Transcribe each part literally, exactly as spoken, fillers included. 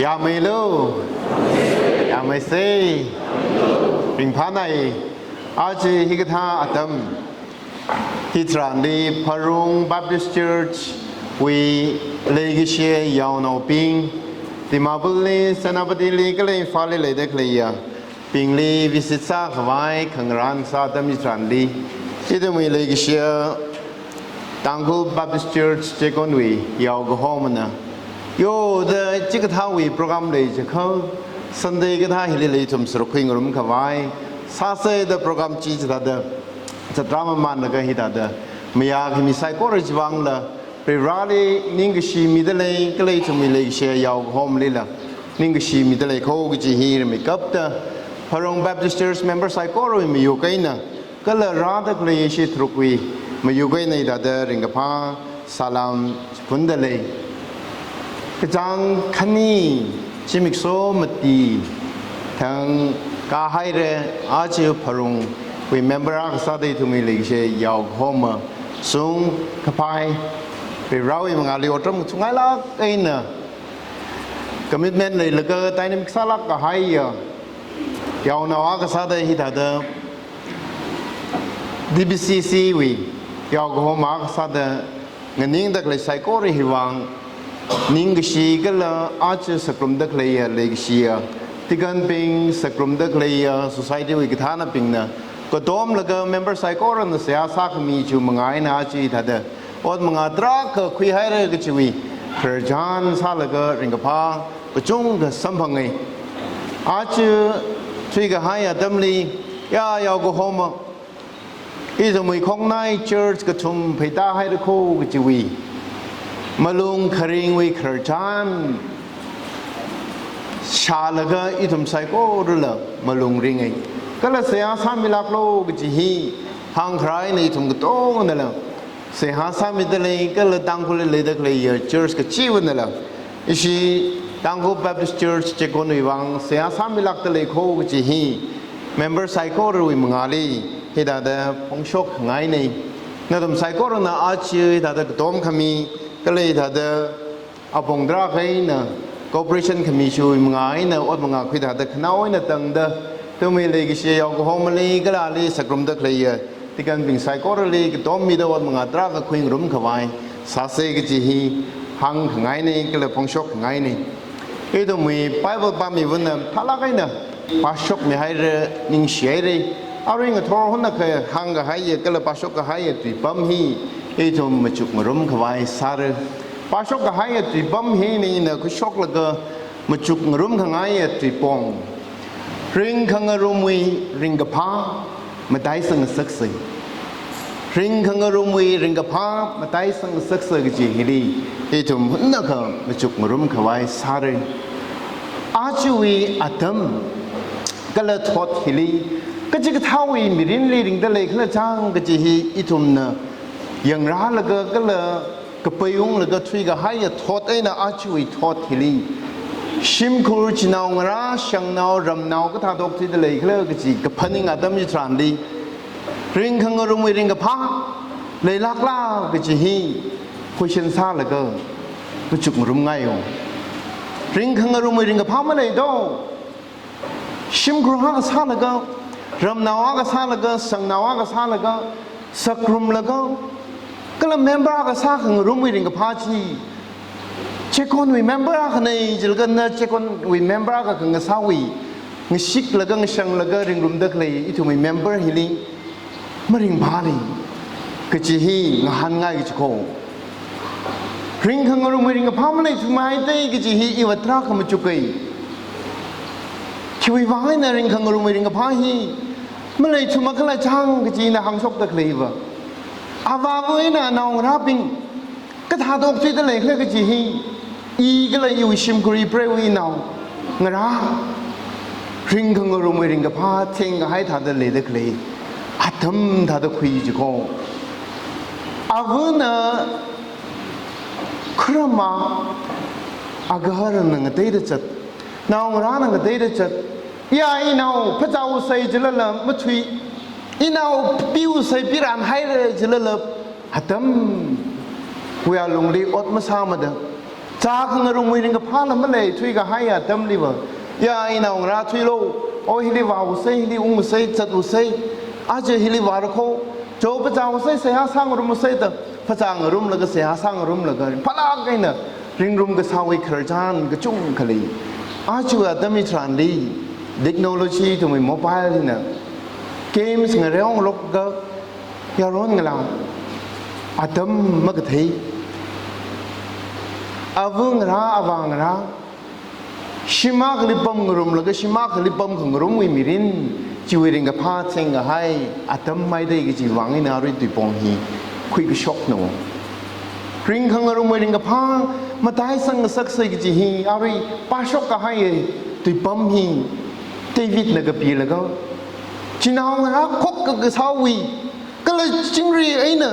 Yāmeilu, yāmeisei, ringphānai. Aja hikathā atam hitharanli Pharung Baptist Church wui leikashiya yaonaobing, Dimapurli, Senapatili kala Imphalli leida khaleiya bingli visit sākhavai khangarān sā atam hitharanli, ithumwui leikashiya Tangkhul Baptist Church Chekonwui yaokahomana, yo da chikathāwui program lei chiakha, Sunday kathā hili ithum sāruk khuingarum khavai sāsa da program chi chithāda, chatra mamanlaga hithāda mayākhami saikora chiwui vangla, Varivarāli ningkashi mida lei, kala ithumwui leikashiya yaokahomalila ningkashi mida lei kho kaji hi rimeikapta, Pharung Baptist Church member saikorawui mayuk eina, kala rāda khalei ishi tharukwui mayuk eina hithāda ringkaphā salam chiphunda lei. Kachāng khani zimiksho mati thang kahaira, aja Pharungwui member akha sāda ithumwui leikashi yaokahoma sungkaphā, Varivarāwui mangāli otram kachungailāk eina commitment leilaga dynamic sālāk kahaiya yaonao akha sāda hithāda D B C C wui yaokahoma akha sāda nganingda khalei saikora hiwui vang ningkashi kala aja sāngarumda khaleiya leikashiya deaconbing, sāngarumda khaleiya society wui kathānabingna katomlaga member saikorana seihā sākhami chiwui mangā eina aja hithāda ot mangā tarākha khuihaira kajiwui khararchan sālaga ringkaphā kachungkha samphangai. Aja thuikahai atamli, ya yaokahoma, ithumwui khongnai church kathum pheitāhaira kho kajiwui malung kharingwui khararchan shālaga ithum saikorala malung ringai. Kala seihā sāmilāklu kaji hi hāngkharā eina ithum katongnala seihā sāmida lei, kala Tangkhulli leida khaleiya church kachiva̱nala ishi Tangkhul Baptist Church Chekonwui vang seihā sāmilākda lei kho kaji hi member saikorawui mangāli hithāda phongshok khangainei. Nathum saikorana aja hithāda katomkhami, kala hithāda apong tarākha eina cooperation khami chiwui mangā eina ot mangā khuithāda khanao eina tangda, ithumwui leikashi yaokahomali kala ali sāngarumda khaleiya deaconbing saikorali katommida ot mangā tarākha khuingarum khavai sāsa kaji hi hāngkhangainei kala phongshok khangainei. Ithumwui Bible pāmiva̱na phālāk eina pāshokmihaira, ningshihaira. Arui ngathor hunakha hāngkahaiya kala pāshok kahaiya tuipam hi ithum machukngarum khavai sāra. Pāshok kahaiya tuipam hi ina khuishoklaga machukngarum khangaiya tuipong, ringkhangarumwui ringkaphā mataisang ngasaksei. Ringkhangarumwui ringkaphā mataisang ngasaksei kaji hili ithum hunakha machukngarum khavai sāra. Ajawui atam kala thot hili kachikathāwui mirinli ringda leikhala chang kaji hi ithumna yangrālaga kala kapaiunglaga thuikahaiya thot eina ajawui thot hili shimkhur chinaongarā, shangnao, ramnao kathāda okthuida leikhala kaji kaphaning atam hitharanli ringkhangarumwui ringkaphā leilākla kaji hi question sālaga machukngarumngaiyo. Ringkhangarumwui ringkaphā malei do. Shimkhur akha sālaga, ramnao akha sālaga, shangnao akha sālaga, sāngarumlaga, kala member akha sākhangarumwui ringkaphā chi, Chekonwui member akhanei jilaga na Chekonwui member akha khangasāwui ngashiklaga ngashanglaga ringrumda khalei ithumwui member hili maringphāli kaji hi ngahānngai kaji kho. Ringkhangarumwui ringkaphā maleithumahaida kaji hi iva tarākha machukai. Khiwui vang eina ringkhangarumwui ringkaphā hi maleithumakhala chang kaji ina hāngshokda khaleiva, avāva̱ eina naongarābing kathāda okthuida leikhala kaji hi, i kala iwui shimkhur ipreiwui naongarā ringkhangarumwui ringkaphā thengkahai thāda leida khalei atam thāda khui kaji kho. Avāva̱na kharam agaharana ngateida zat, naongarāna ngateida zat, ya inao phazāusei jilala mathui, inao piusei piranhaira jilala atamwui alungli ot masāmada, Zākhangarumwui ringkaphāla maleithuikahai atamliva, ya, inaongarā thuilu, o hili vāusei, hili ungsei, zatusei, aja hili vāra kho, jo phazāusei, seihā sāngarumsei da, phazāngarumlaga, seihā sāngarumlaga, phalāk eina ringrum kasāwui khararchan kachungkha lei. Aja atam hitharanli technology ithumwui mobile hina games ngareongarokka, yaron ngalā atam makathei, ava ngarā, avā ngarā, shim akhali pamngarumlaga shim akhali pamkhangarumwui mirin, chiwui ringkaphā chingkahai atam maidei kajiwui vang eina arui tuipong hi khuikashokna. Ringkhangarumwui ringkaphā mataisang ngasaksei kaji hi arui pāshokkahai tuipam hi Davidna kapilaga, chinaongarā khokkha kasāwui kala chingri eina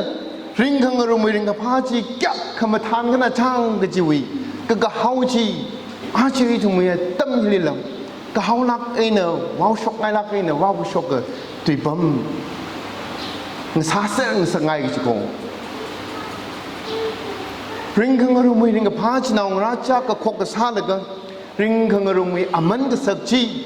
ringkhangarumwui ringkaphā chi kayākha mathān khanā chang kajiwui kakahao chi, aja ithumwui atam hilila kahaolāk eina, vaoshokngailāk eina vaoshokka tuipam ngasāser ngasakngai kaji kho. Ringkhangarumwui ringkaphā chinaongarā chiyākha khokkha sālaga, ringkhangarumwui aman kasak chi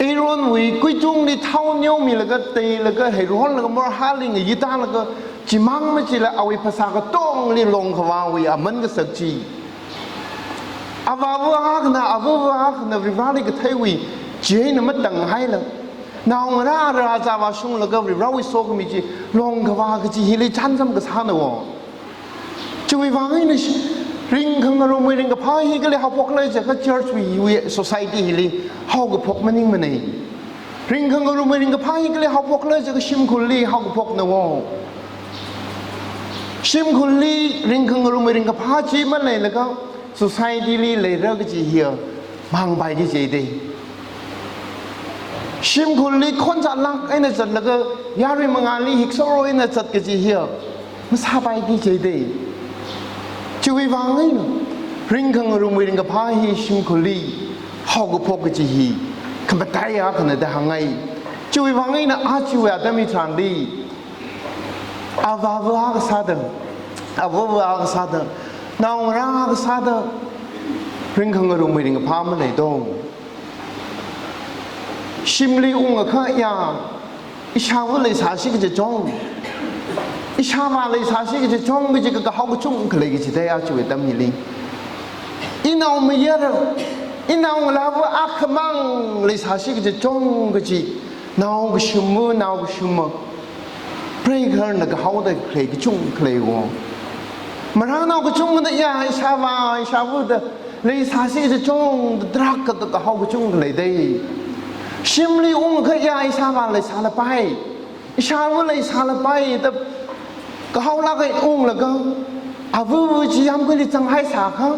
Aaronwui kuitungli thao neomilaga, teilaga, heironlaga, morhāli ngayitālaga, chimang machila awui phasā katongli longkhavāwui aman kasak chi, avāva akhana, avava akhana Varivarāli katheiwui chi eina matanghaila, naongarā rāzāvā shunglaga Varivarāwui sokhami chi longkhavā kaji hili chānjam kasāna wo. Chiwui vang eina shi-, ringkhangarumwui ringkaphā hi kali haophokla jiakha church wui, wui society hili haokaphok maningmanei. Ringkhangarumwui ringkaphā hi kali haophokla jiakha shimkhurli haokaphokna wo. Shimkhurli ringkhangarumwui ringkaphā chi maleilaga society li leira kaji hiya mangpaiki jidei. Shimkhurli khonzālāk eina zatlaga yarui mangāli hiksoro eina zat kaji hiya masāpaiki jidei. Chiwui vang eina ringkhangarumwui ringkaphā hi shimkhurli haokaphok kaji hi khamataiya akhana da hāngngai. Chiwui vang eina ajawui atam hitharanli avāva akha sāda, avava akha sāda, naongarā akha sāda ringkhangarumwui ringkaphā maleida. Shimli ungakha ya, ishāva leisāsi kaji chong, ishāvā leisāsi kaji chong kaji kakahao kachungkha lei kajidei ajawui atam hili. Inaomayara, inaongalāva akhamang leisāsi kaji chong kaji, nao kashuma, nao kashuma preigahar eina kahaoda khalei kachungkha lei wo. Marānao kachungana ya, ishāvā, ishāva da leisāsi kaji chong da tarākha kakahao kachungkha leidei. Shimli ungakha ya, ishāvā leisālapai, ishāva leisālapai da kahaolāk eina unglaga, avava chi yāmguili zanghaisākha,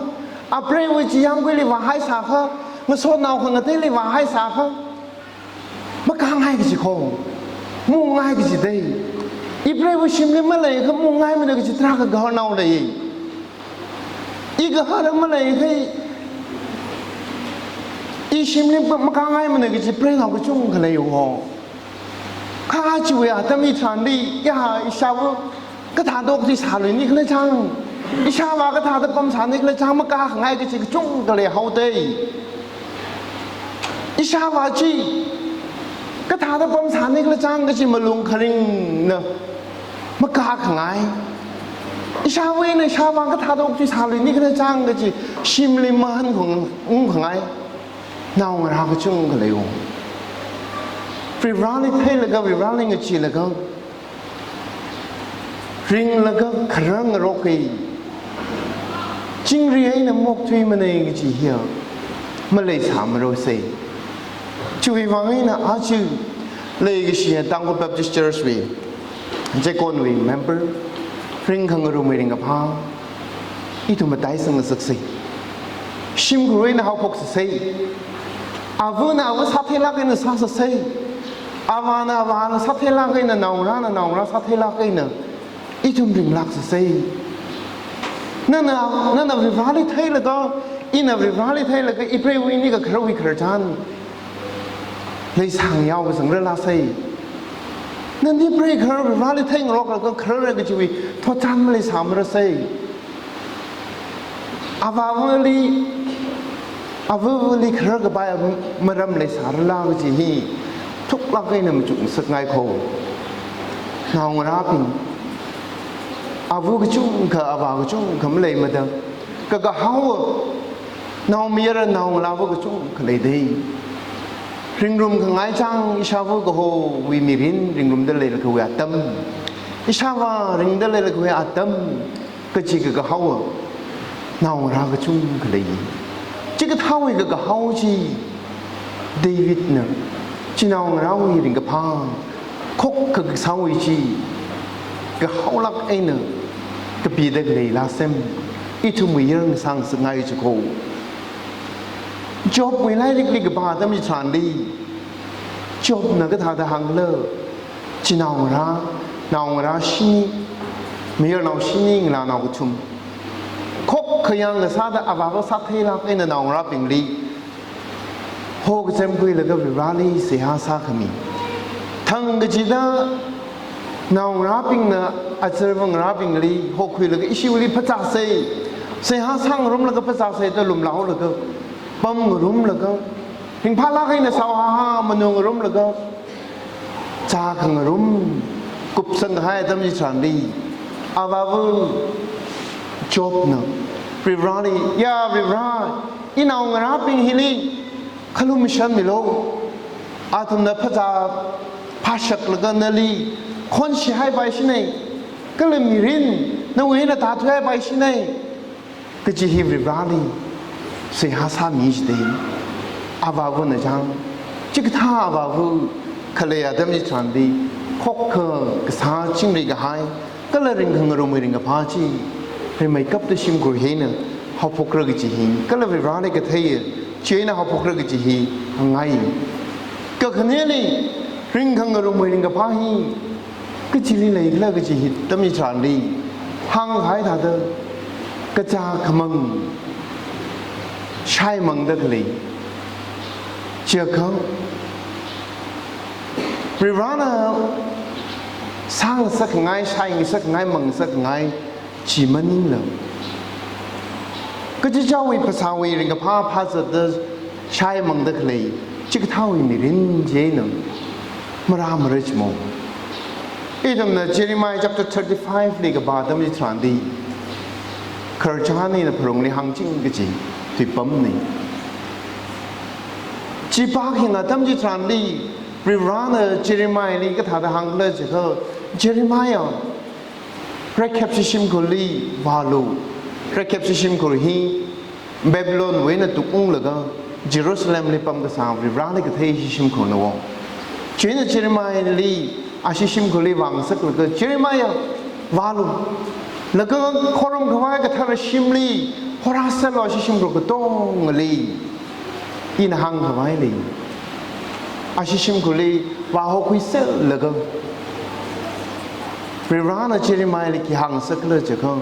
apreiva chi yāmguili vāhaisākha, ngasotnao khangateili vāhaisākha, makāngai kaji kho, mungngai kajidei. Ipreiva shimli maleikha mungngaimana kaji tarākha gaharnao lei. I gahara maleikha i shimli makāngaimana kaji preinao kachungkha lei wo. Kha ajawui atam hitharanli ya, ishāva kathāda okthuisāluini khala chang, ishāvā kathāda pamsāni khala chang makākhangai kaji kachungkha leihaodei. Ishāvā chi kathāda pamsāni khala chang kaji malung kharingna makākhangai. Ishāva eina ishāvā kathāda okthuisāluini khala chang kaji shimli mahānungkhangai naongarā kachungkha lei wo. Varivarāli theilaga, Varivarāli ngacheelaga, ringlaga kharar ngarokhai, chingri eina maokthuimanei kaji hiya maleisāmarosei. Chiwui vang eina aja leikashiya Tangkhul Baptist Church wui, Chekonwui member, ringkhangarumwui ringkaphā, ithum mataisang ngasaksei. Shimkhur eina haophoksāsei. Avana ava sātheilāk eina sāsāsei. Avāna avā sātheilāk eina, naongarāna naongarā sātheilāk eina ithum ringlāksāsei. Nana, nana Varivarāli theilaga, ina Varivarāli theilaga, ipreiwui ini kakharawui khararchan leisāngayaokasangra lāsei. Nani preigahar Varivarāli theingaroklaga khararra kajiwui thotchan maleisāmarasei. Avāvali, avāvali kharar kapai maram leisārala kaji hi thuklāk eina machukngasakngai kho. Naongarābing, ava kachungkha, avā kachungkha maleimada, kakahaowa naomayara naongalāva kachungkha leidei. Ringrum khangai chang ishāva kahowui mirin ringrumda leilakhawui atam, ishāvā ringda leilakhawui atam, kaji kakahaowa naongarā kachungkha lei. Chikathāwui kakahao chi Davidna chinaongarāwui ringkaphā khokkha kasāwui chi kahaolāk eina kapida khalei lāsem ithum mayar ngasāngasakngai chi kho. Jobwui lairikli kapā atam chitharanli, Jobna kathāda hāngkhala, chinaongarā, naongarā shini, mayarnao shini, ngalānao kathum, khokkha yāng ngasāda avāva sātheilāk eina naongarābingli hokazem khuilaga Varivarali seihā sākhami. Thang kachida naongarābingna azarva ngarābingli hokhuilaga ishiwuili phazāsei, seihā sāngarumlaga phazāsei da lumlaolaga, pamngarumlaga, ringphālāk eina sāhaohaoda manungngarumlaga, zākhangarum kupsangkahai atam chitharanli, avāva Jobna Varivarali, ya Varivara, inaongarābing hili khalum shanmilu. Athumna phazā phāshaklaga nali khonshihaipaishinei, kala mirin nawui eina tāthuihaipaishinei, kaji hi Varivarali seihā sāmi jidei. Avāvana chang, chikathā avāva khalei atam chitharanli, khokkha kasā chingri kahai, kala ringkhangarumwui ringkaphā chi rimeikapta shimkhur hi eina haophokra kaji hi, kala Varivarali kathei chi eina haophokra kaji hi hāngngai. Kakhaneli, ringkhangarumwui ringkaphā hi kachili leikhala kaji hi atam chitharanli, hānghai thāda kazā khamang shaimangda khalei. Chiakha Varivarana sāngasakngai, shaingasakngai, mangngasakngai chi maningla, kachichāwui phasāwui ringkaphā phāzatda shaimangda khalei chikathāwui mirin chieina marāmara chimo. Ithumna Jeremiah chapter thirty-five li kapā atam chitharanli, khararchan eina pharungli hāngching kaji tuipamnei. Chi pākhayang atam chitharanli, Varivarana Jeremiahli kathāda hāngkhala chiakha, Jeremiah, Rekap shishimkhurli vālu. Rekap shishimkhur hi Babylonwui eina tukunglaga Jerusalemli pamkasā Varivarali kathei shishimkhurna wo. Chieina Jeremiahli ashi shimkhurli vāngasaklaga, Jeremiah, vālu. Laga khorumkhavai kathara shimli horasālu, ashi shimkhur katongali ina hāngkhavai lei. Ashi shimkhurli vāhokhuiserlaga, Varivarana Jeremiahli khi hāngsākhala chiakha,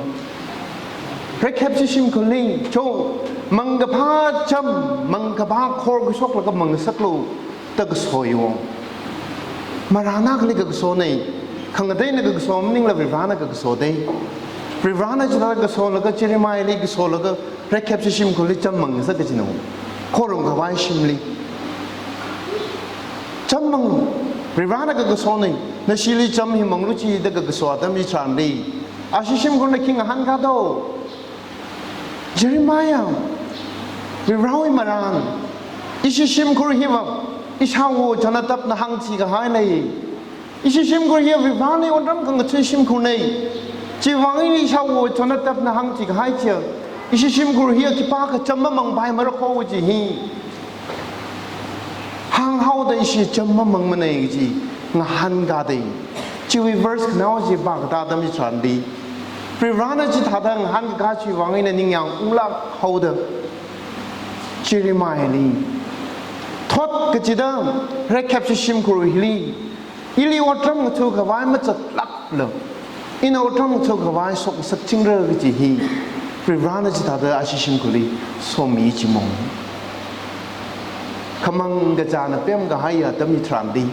Rekap shishimkhurli, cho, mangkaphā cham, mangkaphā khor khuishoklaga mangngasaklu da kaso iwo. Marān akhali kakasonei, khangateina kakaso maningla Varivarana kakasodei. Varivarana chithāda kasolaga, Jeremiahli kasolaga, Rekap shishimkhurli cham mangngasak kajina. Khorumkhavai shimli cham mang, Varivarana kakasonei, nashili cham hi manglu chi da kakaso atam chitharanli, ashi shimkhurna khi ngahānkā do? Jeremiah, Varivarawui marān, ishi shimkhur hiva ishāwo Jonadabna hāngchikahai lei. Ishi shimkhur hi Varivarali otram khangatha shimkhurnei. Chiwui vang eina ishāwo Jonadabna hāngchikahai chiya, ishi shimkhur hi khipākha cham mamangpaimara kho kaji hi hānghaoda ishi cham mamangmanei kaji ngahānkādei. Chiwui verse khanaowa chi pākatā atam chitharanli, Varivarana chithāda ngahānkakā chiwui vang eina ningyāng unglāk haoda, Jeremiahli, thot kachida Rekap shishimkhur hili ili otram ngathākhavai mazatlākla, ina otram ngathākhavai shokngasakchingra kaji hi Varivarana chithāda ashi shimkhurli somi chimo. Khamang kazāna pemkahai atam chitharanli,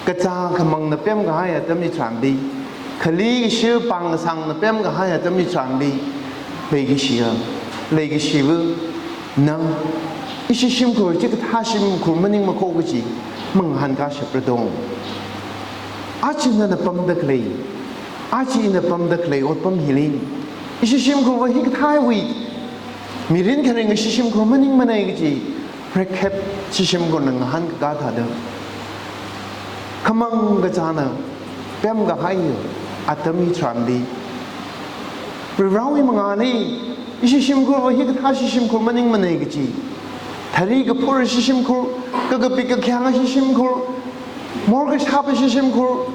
kazā khamangna pemkahai atam chitharanli, khali kashi pāng kasāngna pemkahai atam chitharanli, leikashiya Leikashiva nang, ishi shimkhur chikathā shimkhur maningmakho kaji mangahānkashapra dong. Aja nana pamda khalei, aja ina pamda khalei otpam hili, ishi shimkhurva hikathāwui mirin kharinga ishi shimkhur maningmanei kaji, prekhet ishi shimkhurna ngahānkakā thāda, khamang kachāna pemkahai atam hitharanli, Varivarāwui mangāli, ishi shimkhurva hikathā ishi shimkhur maningmanei kaji, thari kaphura ishi shimkhur, kakapik kakhyanga ishi shimkhur, morkashapa ishi shimkhur,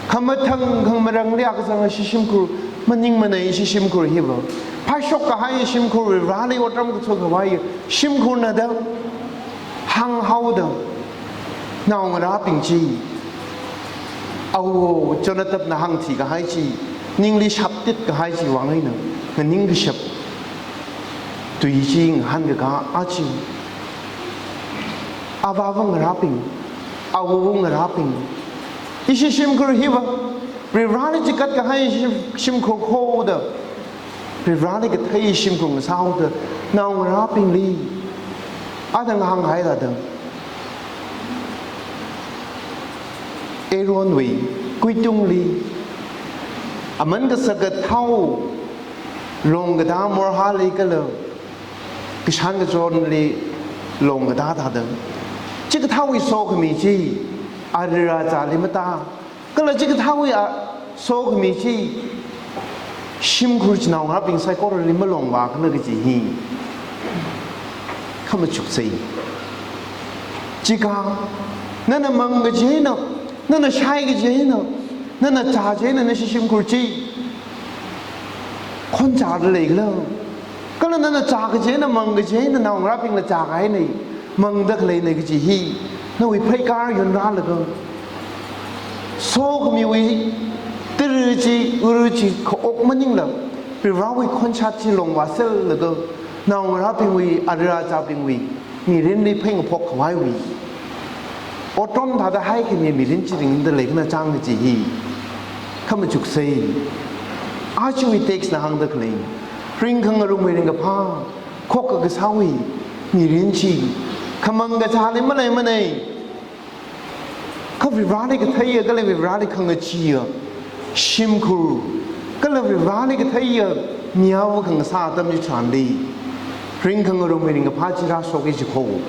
khamathang khangamarangli akazanga ishi shimkhur maningmanei ishi shimkhur hiva. Phāshokkahai shimkhur, Varivarāli otram kathukhavai shimkhurna da hānghaoda, naongarābing chi, awo Jonathanna hāngthikahai chi, ningli shaptitkahai chiwui vang eina nganingkashap tui chi ngahānkakā aja. Avāva ngarābing, awowo ngarābing, ishi shimkhur hiva Varivarāli chigatkahai shim-, shimkhur kho da, Varivarāli kathei shimkhur ngasāhaoda, naongarābingli, athang hānghai thāda, Aaronwui kuitungli aman kasaka thao longkatā morhāli kala kashan kachonli longkatā thāda, chikathāwui sokhami chi arirachāli matā, kala chikathāwui a sokhami chi shimkhur chinaongarābing saikorali malongvākhala kaji hi khamachuk sai. Chikha, nana mang kaji eina, nana shai kaji eina, nana zā kaji eina nashi shimkhur chi khonchāda leikhala? Kala nana zā kaji eina, mang kaji eina naongarābingla zākahainei, mangda khaleinei kaji hi nawui pheikar yunrālaga, sokhamiwui tara chi, ura chi khaok maningla, Varivarāwui khonshat chi longvāsellaga, naongarābingwui, arirachābingwui mirinli pheingaphok khavaiwui otram thāda haikhami mirin chi ringda leikhala chang kaji hi khamachuk sai. Ajawui textna hāngda khalei, ringkhangarumwui ringkaphā, khokkha kasāwui mirin chi khamang kachāli maleimanei. Kha Varivarāli katheiya kala Varivarāli khangacheeya shimkhur, kala Varivarāli katheiya mi āva khangasā atam hitharanli, ringkhangarumwui ringkaphā chi rāshok kaji kho.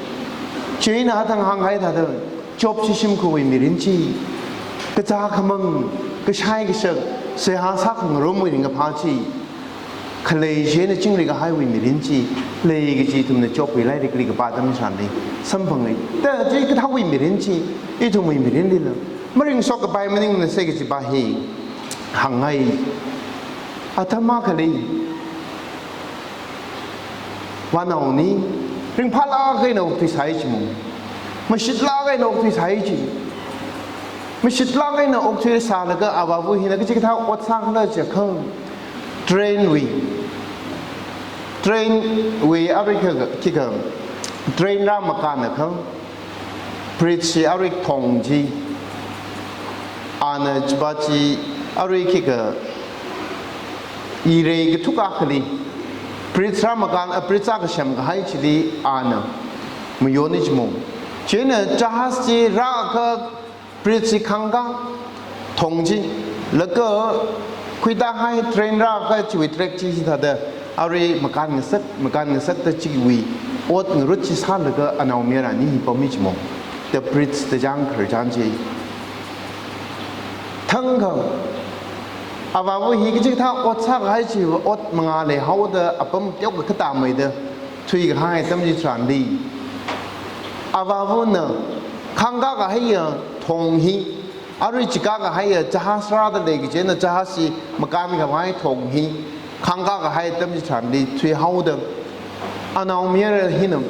Chieina athang hānghai thāda, Job ishi shimkhurwui mirin chi, kazā khamang, kashai kashak, seihā sākhangarumwui ringkaphā chi, khalei chieina chingri kahaiwui mirin chi lei kaji ithumna Jobwui lairikli kapā atam hitharanli samphanga. Ta chikathāwui mirin chi ithumwui mirinlila maringshok kapai maningmanasei kaji pa hi hāngngai. Atam akhali vānaoli ringphālāk eina okthuisai chi mo. Mashitlāk eina okthuisai chi. Mashitlāk eina okthuisālaga avāva hina kachikathā ot sākhala jiakha, trainwui, trainwui arui khikha, train rāmakānakha, bridge chi arui thong chi, ana chipa chi arui khikha, irei kathuk akhali, bridge rāmakān, a bridge akha semkahai chili ana mayoni chi mo. Chieina jahaz chi rākha, bridge chi khāngkā, thong chi, laga khuitāhai train rākha chiwui track chi hithāda arui makānngasak, makānngasakta chiwui ot ngarut chi sālaga anaomayara ani hi pammi chi mo. The bridge, the jang kharjan chi. Thangkha, avāva hi kachikathā ot sākahai chi ot mangā leihaoda apam teokha katāmeida thuikahai atam hitharanli, avāvana khāngkā kahaiya thong hi, arui chikā kahaiya jahaz rāda lei kaji eina jahaz chi makānkhavai thong hi khāngkā kahai atam hitharanli thuihaoda, anaomayara hina,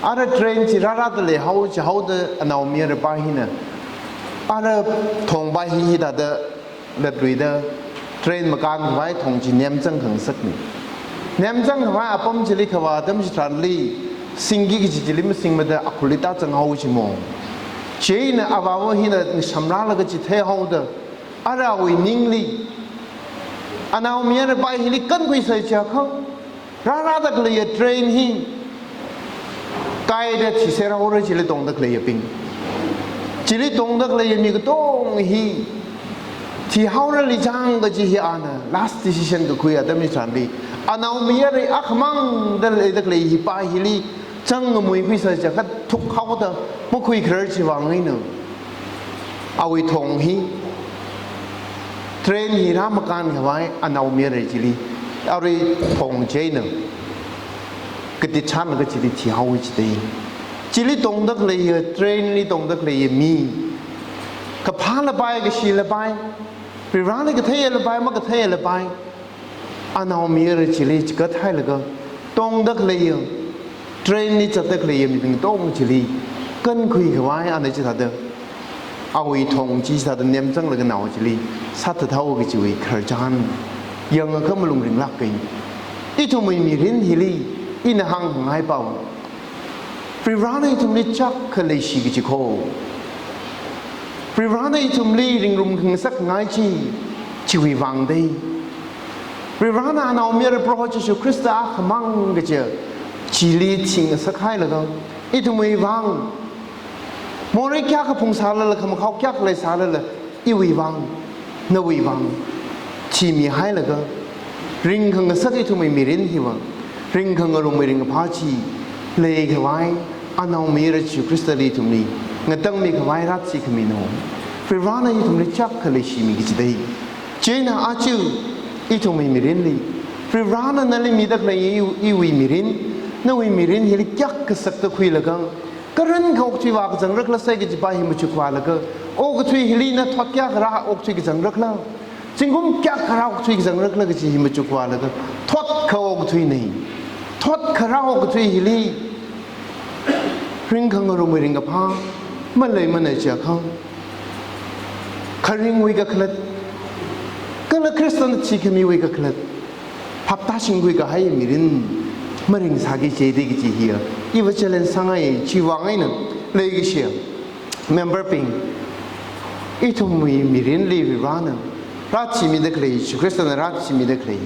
ara train chi rārāda leihao jihaoda anaomayara pa hina, ara thong pa hi hithāda latluida, train makānkhavai thong chi nemzang khangasakna. Nemzangkhavai apam chili khavā atam hitharanli, singki kaji chili masingmada akhurli tāzanghao chi mo. Chieina avāva hina ngashamrālaga chitheihaoda, arawui ningli, anaomayara pa hili kankhuisai jiakha, Rārāda khaleiya train hi kaida thiserhaora chili tongda khaleiyabing. Chili tongda khaleiya mi katonga hi thihaorali chang kaji hi ana last decision kakhui atam hitharanli, anaomayara akhamangda leida khalei hipa hili chang ngamuikhuisa jiakha thukhaoda makhuikharar chiwui vang eina awui thong hi, train hi rāmakankhavai anaomayara chili, arui thong chieina katitsanlaga chili thihaowa jidei. Chili tongda khaleiya, train li tongda khaleiya mi, kaphā lapai, kashi lapai, Varivarāli katheiya lapai, makatheiya lapai, anaomayara chili chigathailaga tongda khaleiya, train li zatda khaleiya mibing katonga chili kankhuikhavai ana chithāda, awui thong chi chithāda nemzanglaga nao chili sāthathaowa kajiwui khararchan yangakha malung ringlāka. Ithumwui mirin hili ina hāngngai pao, Varivarāna ithumli chiyākha leishi kaji kho, Varivarāna ithumli ringrum khangasakngai chi, chiwui vang dei. Varivarāna anaomayara Proho Jishu Khrista akhamang kaja chili thingasakhailaga, ithumwui vang morei kayākha phungsālala, khamakhao kayākha leisālala, iwui vang, nawui vang thimihailaga, ringkhangasak ithumwui mirin hiva, ringkhangarumwui ringkaphā chi leikhavai anaomayara Jishu Khristali ithumli ngatangmikhavai rāthuikhamina. Varivarāna ithumli chiyākha leishimi kajidei. Chieina aja ithumwui mirinli, Varivarāna nali mida khalei i-, iwui mirin, nawui mirin hili kayākha sakta khuilaga, karankha okathui vākazangra khala sai kajipa hi machukwalaga, okathui hili na thot kayākha rā okathui kazangra khala, zingkum kayākha rā okathui kazangra khala kaji hi machukwalaga, thotkha okathuinei. Thotkha rā okathui hili ringkhangarumwui ringkaphā maleimana jiakha, kharingwui kakhalat, kala Khristana thikhamiwui kakhalat, phaptāshingkhui kahai mirin maringsāki jidei kaji hiya iva challenge sāngai. Chiwui vang eina leikashiya member bing, ithumwui mirinli Varivarāna rāthuimida khalei, Jishu Khristana rāthuimida khalei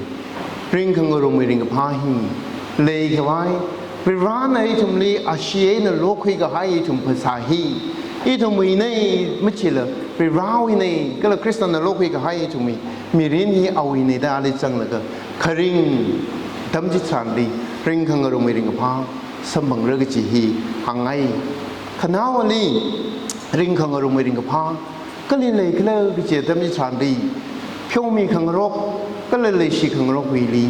ringkhangarumwui ringkaphā hi leikhavai, Varivarāna ithumli ashee eina lokhui kahai ithum phasā hi ithumwuinei, machila Varivarāwuinei, kala Khristana lokhui kahai ithumwui mirin hi awuinei da ali zanglaga, kharing atam chitharanli ringkhangarumwui ringkaphā samphangra kaji hi hāngngai. Khanaowali ringkhangarumwui ringkaphā kali leikhala kaji atam chitharanli, pheomi khangarok kala leishi khangarokwuili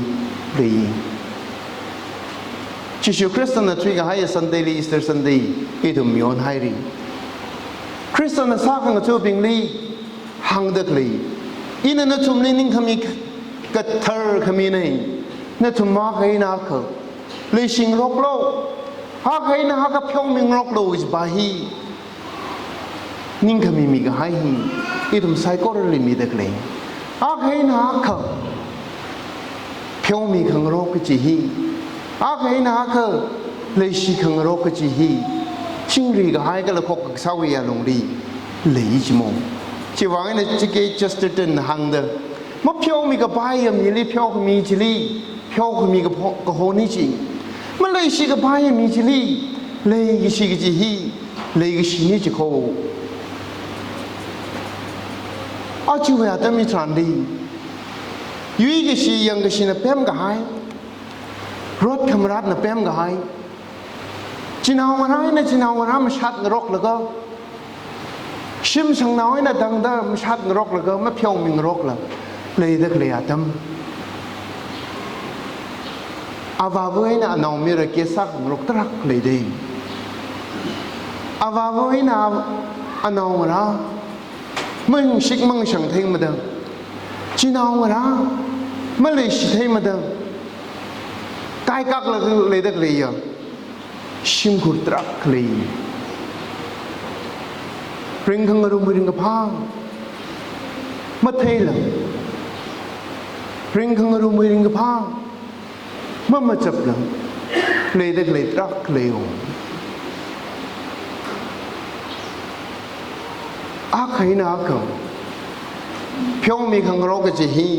lei. Jishu Khristana thuikahaiya Sunday li, Easter Sunday, ithum mionhaira. Khristana sākhangachobingli hāngda khalei, ina nathumli ningkhami kathar khaminei, nathum akha eina akha leishingaroklu, akha eina akha pheomingaroklu kajipa hi, ningkhami mikahai hi ithum saikorali mida khalei. Akha eina akha pheomi khangarok kaji hi, akha eina akha leishi khangarok kaji hi, chingri kahai kala khokkasāwui alungli lei jimo. Chiwui vang eina G K Chesterton na hāngda, mapheomikapaiya mili pheokhami chili pheokhami kapho-, kahona chi, maleishikapaiya mi chili leikashi kaji hi leikashina ji kho. Ajawui atam hitharanli, yuikashi yangkashina pemkahai, rot khamaratna pemkahai, chinaongarā eina chinaongarā mashatngaroklaga, shim shangnao eina tangda mashatngaroklaga, mapheomingarokla leida khalei atam, avāva eina anaomayara case sākhangarok tarākha leidei. Avāva eina anaongarā mashik mashang theimada, chinaongarā maleishi theimada, kaikāklaga leida khaleiya shimkhur tarākha lei. Ringkhangarumwui ringkaphā matheila, ringkhangarumwui ringkaphā mamachapla leida khalei tarākha leiya. Akha eina akha pheomi khangarok kaji hi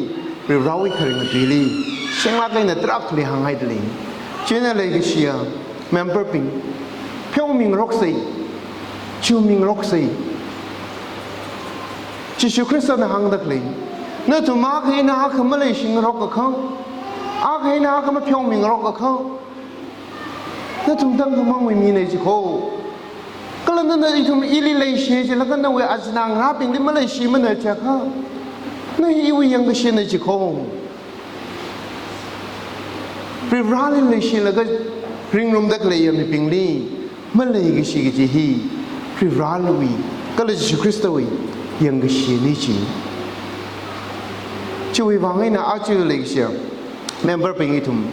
Varivarāwui kharing atuili shenglāk eina tarākhali hānghaida lei. Chieina leikashiya memberbing, pheomingaroksei, chiumingaroksei. Jishu Khristana hāngda khalei, nathum akha eina akha maleishingarokakha, akha eina akha mapheomingarokakha, nathum tangkhamangwui mina jikho. Kala nana ithum ili leishi jilaga nawui achināngarābingli maleishimana jiakha, na hi iwui yangkashina jikho. Varivarāli leishilaga ringrumda khaleiya mibingli maleikashi kaji hi Varivarāwui kala Jishu Khristawui yangkashina chi. Chiwui vang eina aja leikashiya memberbing ithum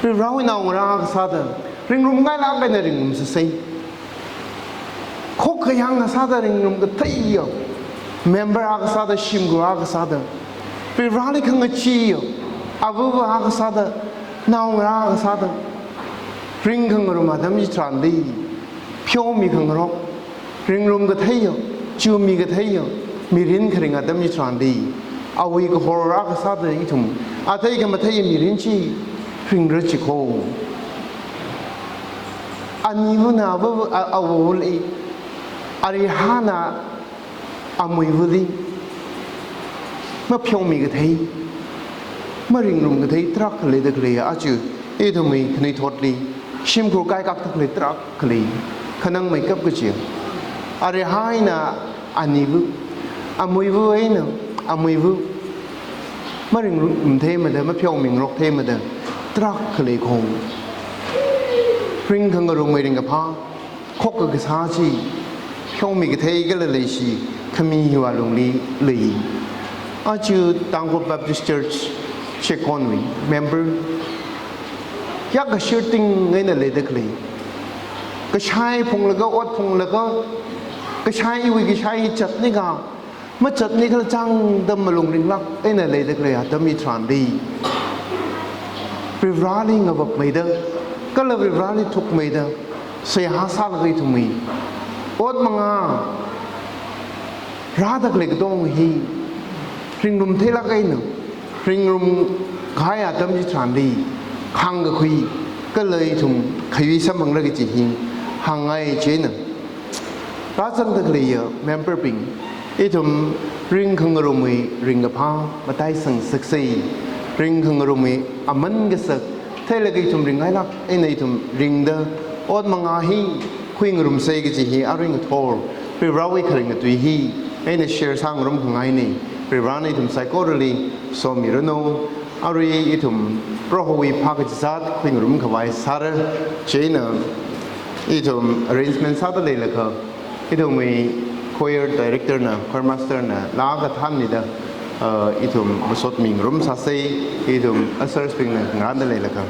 Varivarāwui naongarā akha sāda ringrumngailāk eina ringrumsāsei. Khokkha yāng akha sāda ringrumkatheiya member akha sāda, shimkhur akha sāda, Varivarāli khangacheeya avava akha sāda, naongarā akha sāda, ringkhangarum atam chitharanli, pheomikhangarok, ringrumkatheiya, chiumikatheiya mirin kharing atam chitharanli, awui kahor akha sāda ithum athei khamathei mirin chi ringra jikho. Anivana ava, a-, avali, arihāna amuivali mapheomikathei, maringrumkathei tarākha leida khalei, aja ithumwui khanuithotli shimkhur kaikakta khalei tarākha lei, khanangmeikap kachi. Arihā eina aniva, amuiva eina amuiva maringrumtheimada, mapheomingaroktheimada tarākha leikho. Ringkhangarumwui ringkaphā, khokkha kasā chi pheomikathei kala leishi khami hiwui alungli lei. Aja Tangkhul Baptist Church Chekonwui member, yākashirting eina leida khalei, kashai phunglaga, ot phunglaga, kashai, iwui kashai hi zatnika, mazatni kala chāngda malung ringlāk eina leida khalei atam chitharanli, Varivarāli ngavapmeida kala Varivarāli thukmeida seihā sālaga ithumwui ot mangā rāda khalei katonga hi ringrumtheilāk eina ringrumkahai atam chitharanli khāngkakhui kala ithum khayui samphangra kaji hi hāngngai. Chieina rāzangda khaleiya memberbing, ithum ringkhangarumwui ringkaphā mataisangsaksei. Ringkhangarumwui aman kasak theilaga ithum ringngailāk eina ithum ringda, ot mangā hi khuingarumsei kaji hi arui ngathor Varivarāwui kharinga tui hi eina share sāngarumkhangaina. Varivarāna ithum saikorali somiranu. Arui ithum Prohowui phākachizat khuingarumkhavai sāra. Chieina ithum arrangement sāda leilakha, ithumwui choir director na, choir master na laga thānmida, uh, ithum masotmingarumsāsei, ithum ushers bingna ngarānda leilakha.